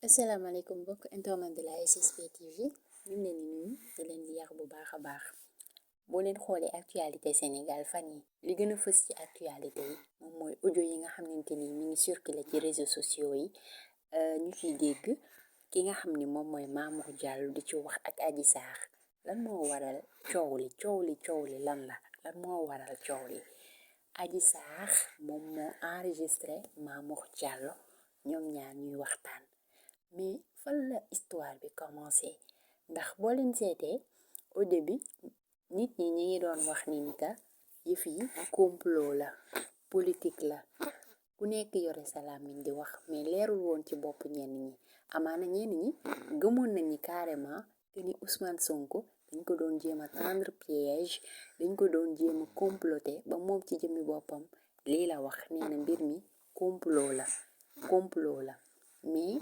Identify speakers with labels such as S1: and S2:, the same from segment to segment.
S1: asalaamaaleykum mbokk internet de la SSP TV ñu ngi leen di nuyu di leen di yar bu baax a baax boo leen xoolee actualité Sénégal fan yi li gën a fës ci actualité yi moom mooy audio yi nga xamante ni mi ngi circulé ci réseaux sociaux yi ñu ciy dégg ki nga xam ni moom mooy Mamour Diallo di ci wax ak Adji Sarr lan moo waral coow li lan moo waral coow li Adji Sarr moom moo enregistré Mamour Diallo ñoom ñaar ñuy waxtaan. mais fan la histoire bi commencé ndax boo leen seetee au début nit ñi ngi doon wax ni ka yëf yi complot la politique la ku nekk yore sa làmmiñ di wax mais leerul woon ci bopp ñenn ñi amaana ñenn ñi gëmoon nañ ni carrément que ni Ousmane Sonko dañ ko doon jéem a tendre piège dañ ko doon jéem a comploter ba moom ci jëmmi boppam lii la wax nee na mbir mi complot la mais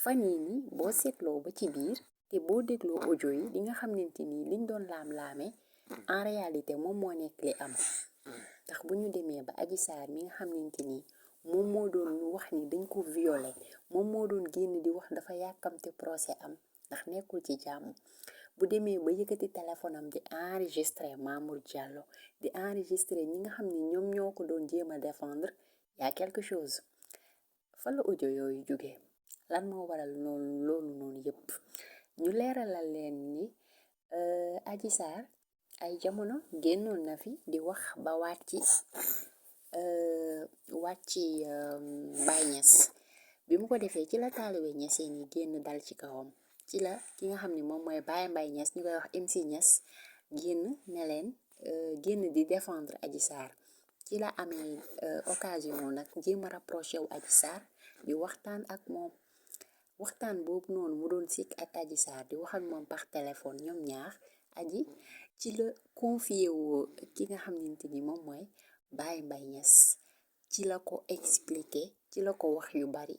S1: fan yii nii boo seetloo ba ci biir te boo dégloo audio yi di nga xamante ni liñ doon laam-laamee en réalité moom moo nekk li am ndax bu ñu demee ba Adji Sarr mi nga xamante ni moom moo doon wax ni dañ ko violé moom moo doon génn di wax dafa yàkkamte procès am ndax nekkul ci jàmm bu demee ba yëkkati téléphone am di enregistré Mamour Diallo di enregistré ñi nga xam ne ñoom ñoo ko doon jéem a défendre y a quelque chose fa la audio yooyu jógee lan moo waral loolu noonu yëpp ñu leeralal leen ni Adji Sarr ay jamono génnoon na fi di wax ba wàcci Baye Niass bi mu ko defee ci la taalibe Niasseen yi génn dal ci kawam ci la ki nga xam ne moom mooy Baye Mbaye Niass ñu koy wax MC Niass génn ne leen génn di défendre Adji Sarr ci la amee occasion nag jéem a rapproché wu Adji Sarr di waxtaan ak moom waxtaan boobu noonu mu doon sikk ak Adji Sarr di wax ak moom par téléphone ñoom ñaar aji ci la confié woo ki nga xamante ni moom mooy Baye Mbaye Niass ci la ko expliqué ci la ko wax yu bari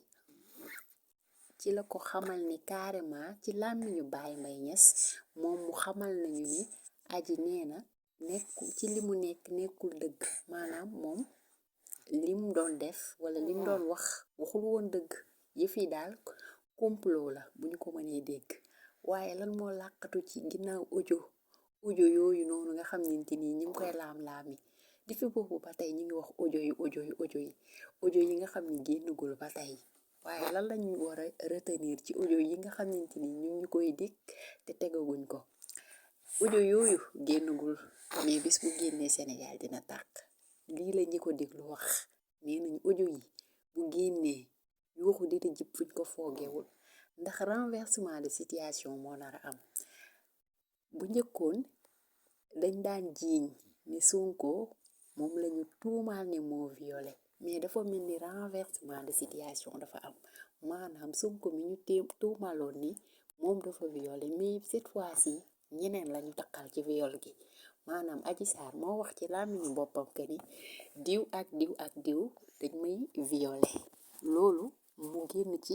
S1: ci la ko xamal ni carrément ci làmmiñu Baye Mbaye Niass moom mu xamal nañu ni aji nee na nekkul ci li mu nekkul dëgg maanaam moom li mu doon def wala li mu doon waxul woon dëgg yëf yi daal complot la bu ñu ko mënee dégg waaye lan moo làqatu ci ginnaaw audio yooyu noonu nga xamante ni ñu ngi koy laam-laami depuis boobu ba tey ñu ngi wax audio yi nga xam ni génnagul ba tey waaye lan lañu war a retenir ci audio yi nga xamante ni ñu ngi koy dégg te tegaguñ ko audio yooyu génnagul mais bis bu génnee Sénégal dina tàkk lii la ñi ko déglu wax nee nañu audio yi bu génnee yuuxu dina jib fuñ ko foogewul ndax renversement de situation moo nar a am bu njëkkoon dañ daan jiiñ ni Sonko moom lañu tuumaal ne moo violé mais dafa mel ni renversement de situation dafa am maanaam Sonko mi ñu tuumaloon ni moom dafa violé mais cette fois-ci ñeneen lañu takkal ci viol gi maanaam Adji Sarr moo wax ci làmmiñu boppam que ni diw ak diw dañ may violé loolu mu génn ci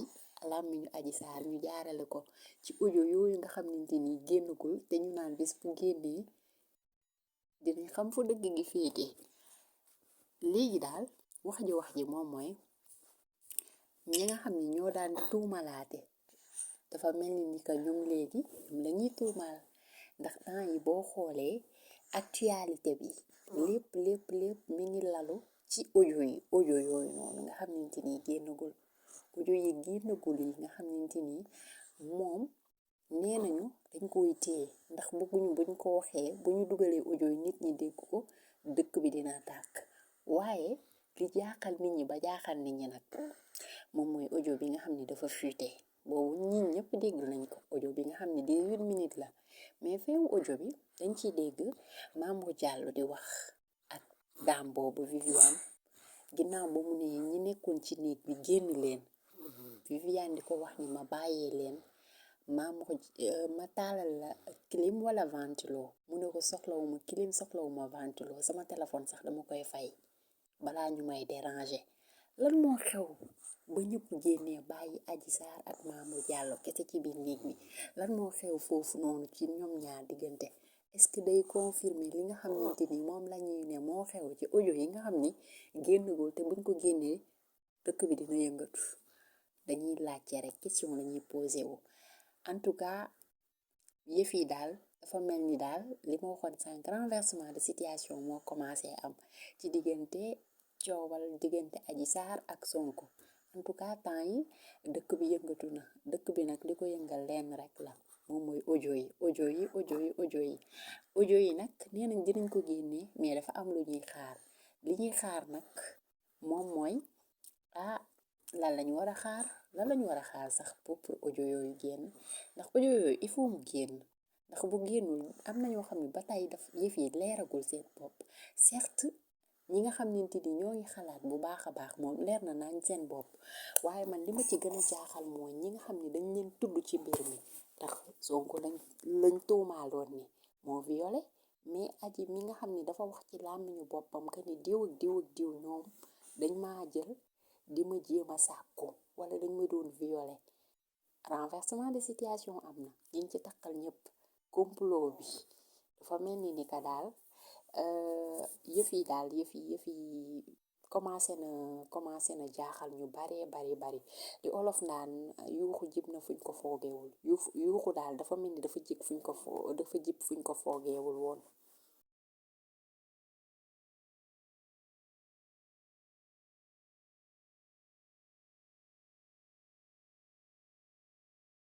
S1: làmmiñu Adji Sarr ñu jaarale ko ci audio yooyu nga xamante ni génnagul te ñu naan bis bu génnee dinañ xam fu dëgg gi féete léegi daal wax ji moom mooy ñi nga xam ne ñoo daan tuumalaate dafa mel ni que ñoom léegi ñoom lañuy tuumaal ndax temps yi boo xoolee actualité bi lépp mi ngi lalu ci audio yooyu noonu nga xamante ni génnagul audio yi génnagul yi nga xamante ni moom nee nañu dañ koy téye ndax bëgguñu buñ ko waxee bu ñu dugalee audio yi nit ñi dégg ko dëkk bi dina tàkk waaye li jaaxal nit ñi ba jaaxal nit ñi nag moom mooy audio bi nga xam ne dafa fuité boobu ñun ñëpp dégg nañ ko audio bi nga xam ne 18 minutes la mais feewu audio bi dañ ciy dégg Mamour Diallo di wax ak daam boobu Viviane ginnaaw ba mu ne ñi nekkoon ci néeg bi génn leen Viviane di ko wax ni ma bàyyee leen ma taalal la clim wala ventilo mu ne ko soxlawuma clim soxlawuma ventilo sama téléphone sax dama koy fay balaa ñu may déranger lan moo xew ba ñëpp génnee bàyyi Adji Sarr ak Mamour Diallo kese ci biir néeg bi lan moo xew foofu noonu ci ñoom ñaar diggante est-ce que day confirmer li nga xamante ni moom la ñuy ne moo xew ci audio yi nga xam ni génnagul te buñ ko génnee dëkk bi dina yëngatu dañuy laajte rek question lañuy posé wu en tout cas yëf yi daal dafa mel ni daal li ma waxoon sànq renversement de situation moo commencé am ci diggante coowal diggante Adji Sarr ak Sonko en tout cas temps yi dëkk bi yëngatu na dëkk bi nag li ko yëngal lenn rek la moom mooy audio yi nag nee nañ dinañ ko génnee mais dafa am lu ñuy xaar li ñuy xaar nag moom mooy ah lan lañu war a xaar lan lañu war a xaar sax pour audio yooyu génn ndax audio yooyu il faut mu génn ndax bu génnul am na ñoo xam ne ba tey daf yëf yi leeragul seen bopp certes ñi nga xam ne ni ñoo ngi xalaat bu baax a baax moom leer na nañ seen bopp waaye man li ma ci gën a jaaxal mooy ñi nga xam ne dañ leen tudd ci mbir mi ndax Sonko lañ tuumaaloon ni moo violé mais Adji mi nga xam ne dafa wax ci làmmiñu boppam que ni diw ak diw ak diw ñoom dañ maa jël di ma jéem a sàkku wala dañ ma doon violé renversement de situation am na ñiñ ci takkal ñëpp complot bi dafa mel ni ka daal yëf yi daal yëf yi commencé na jaaxal ñu bari li olof naan yuuxu jib na fuñ ko foogeewul yuuxu daal dafa mel ni dafa jib fuñ ko foogeewul woon